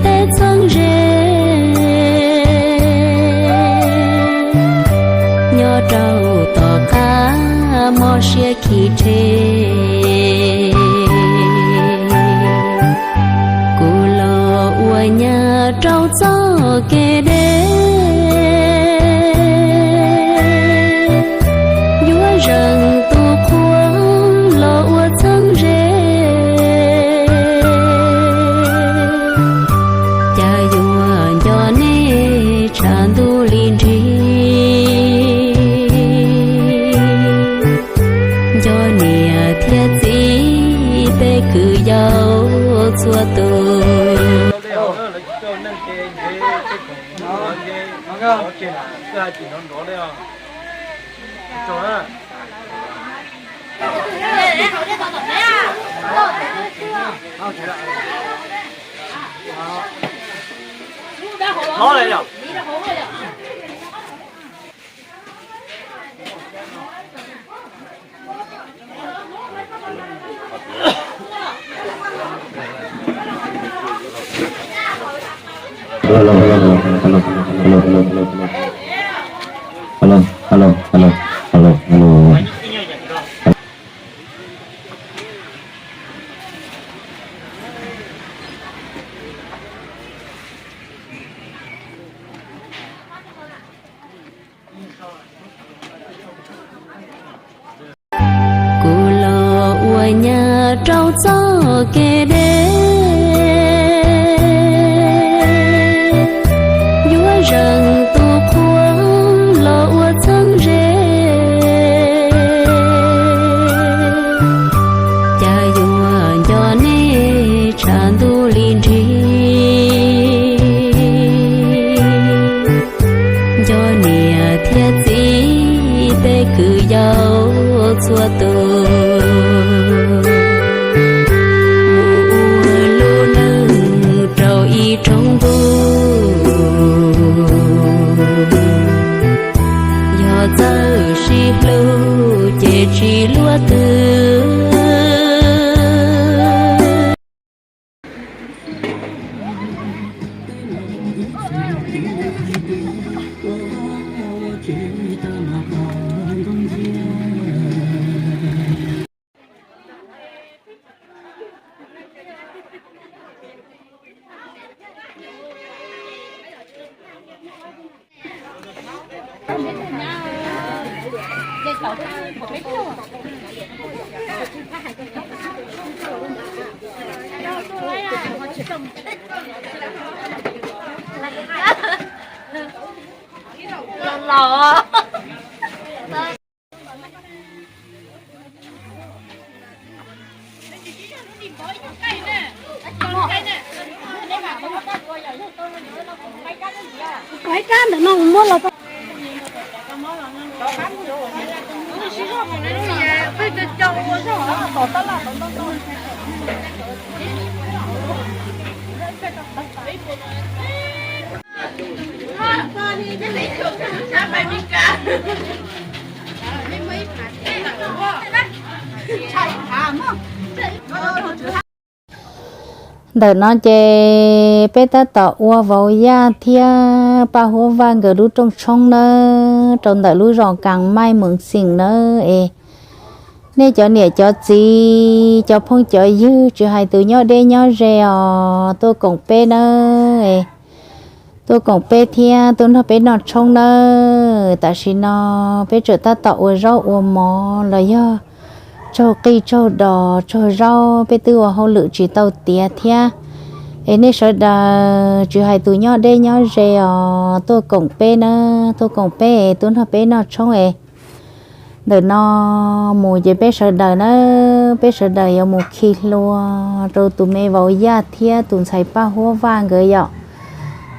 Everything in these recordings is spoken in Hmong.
teb txheeb ze, nyob rau tom qab mob siab khi rhe. Kuv los ua nyab rau txoj kev deb, yuav zeem tus qhua los ua txheeb ze. Cas yuav nco nej tshav ntuj li nrig, nco niam thiab txiv peb kwv yau txhua tus. Kuv los ua nyab rau txoj kev deb, yuav zeem tus qhua los ua txheeb ze. Cas yuav nco nej tshav ntuj li nrig, nco niam thiab txiv peb kwv yau txhua tus. Mus ua lub neej rau ib rooj ntuj, yog txawj sib hlub ces tsis luaj twg. Kuv hais kab ntawm no kuv muab los tau. Ntawm no ces peb tab tom ua vauv Yaj thiab Paj Huab Vaj nkawd lub rooj tshoob nawb, rau ntawm lub zos Kas Maij Mees Xeem nawb es. Nej cov niam cov txiv, cov phooj cov ywg, tsis hais tus nyob deb nyob ze os, tuaj koom peb nawb es. Tuaj koom peb thiab tuaj nrog peb noj tshoob nawb. Tam sim no peb tseem tab tom ua zaub ua mov los yog tsaug qij tsaug dos tsaug zaub, peb twb ua hauj lwm tsis tau tiav thiab. Es nej sawv daws tsis hais tus nyob deb nyob ze os, tuaj koom peb nawb, tuaj koom peb es tuaj nrog peb noj tshoob es. Ntawm no mus ces peb sawv daws na, peb sawv daws yuav mus khi hlua rau tus me vauv Yaj thiab tus ntxhais Paj Huab Vaj nkawd yom.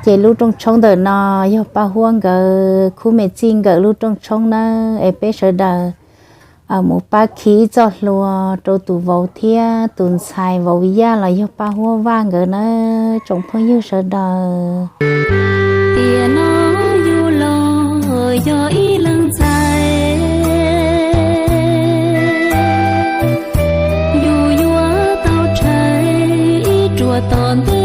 Ces lub rooj tshoob ntawm no yog Paj Huab nkawd khub me txij nkawm lub rooj tshoob na, es peb sawv daws mus pab khi ib txoj hlua rau tus vauv thiab tus ntxhais, vauv Yaj los yog Paj Huab Vaj nkawd na, tsoom phooj ywg sawv daws. Tiam no yus los yog ib leeg ntxhais, yus yuav tau rhais ib ruam tom ntej.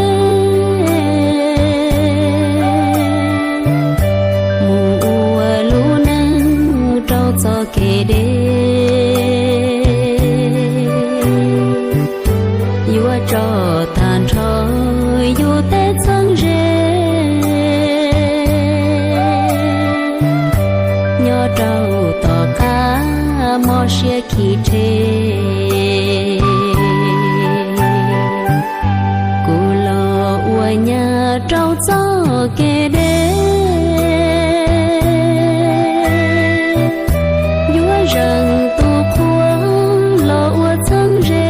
Tsis rhe kuv los ua nyab rau txoj kev deb, yuav zeem tus qhua los ua txheeb ze.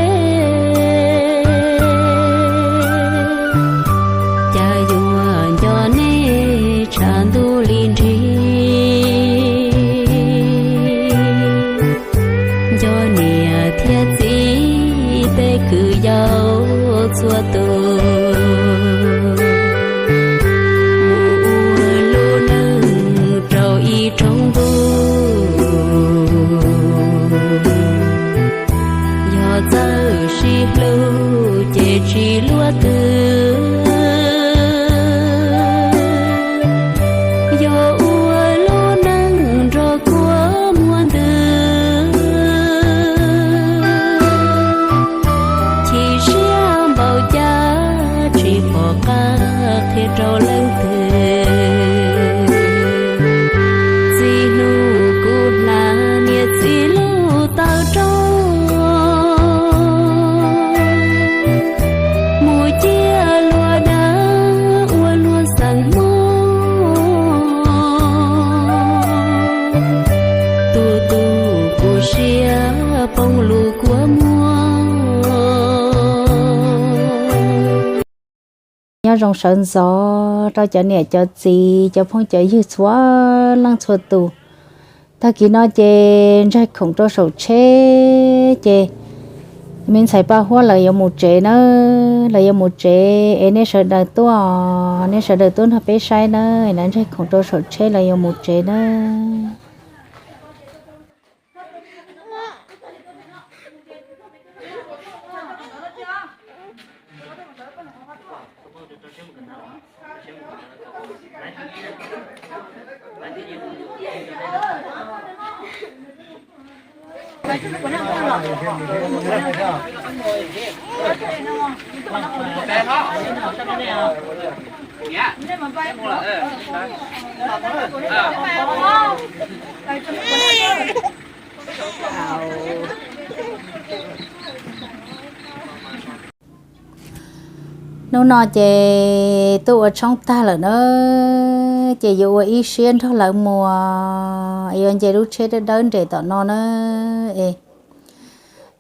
Cas yuav nco nej tshav ntuj li nrig, nco niam thiab txiv tej kwv yau txhua tus. Mus ua lub neej rau ib rooj ntuj, yog txawj sib hlub ces tsis luaj twg. Yog ua lub neej nrog kua muag ntws, chim siab npaum cas tsis pom qab qhia rau leej twg. Txij hnub kuv hnav niam txiv lub taw roj, mus ciaj luag dab ua luag xeem Hmoob, tu tu kuv siab poob lub kua muag. Nyob zoo sawv ntxov rau cov niam cov txiv cov phooj cov ywg txhua leej txhua tus. Tag kis no ces ntsaig khoom rau saum tsheb ces me ntxhais Paj Huab lawv yuav mus tsev nawb, lawv yuav mus tsev es nej sawv daws tuaj, nej sawv daws tuaj nrog peb saib nawb, lawv ntsaig khoom rau saum tsheb lawv yuav mus tsev nawb. Hnub no ces tuaj ua tshoob tag lawm na, ces yuav ua ib siab nrog lawv mus, yuav nce lub tsheb dawb dawb nres tom no na. Es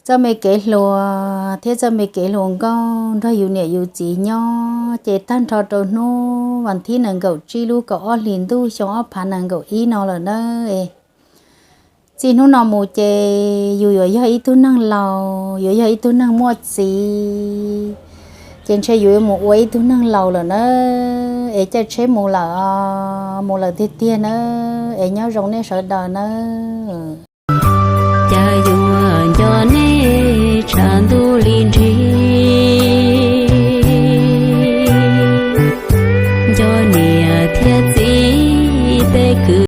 txoj me kev hluas thiab txoj me kev hluas nkauj nrog yus niam yus txiv nyob ces tag nrho rau hnub vas thib nees nkaum tsib lub kaum ob hlis ntuj xyoo ob phav nees nkaum ib no lawm na. Es txij hnub no mus ces yus yuav yog ib tug neeg laus, yuav yog ib tug neeg muaj txiv, ces ntshe yus yuav mus ua ib tug neeg laus lawm na. Es caij tsheb mus lawm, mus lawm tiag tiag na. Es nyob zoo nej sawv daws nawb.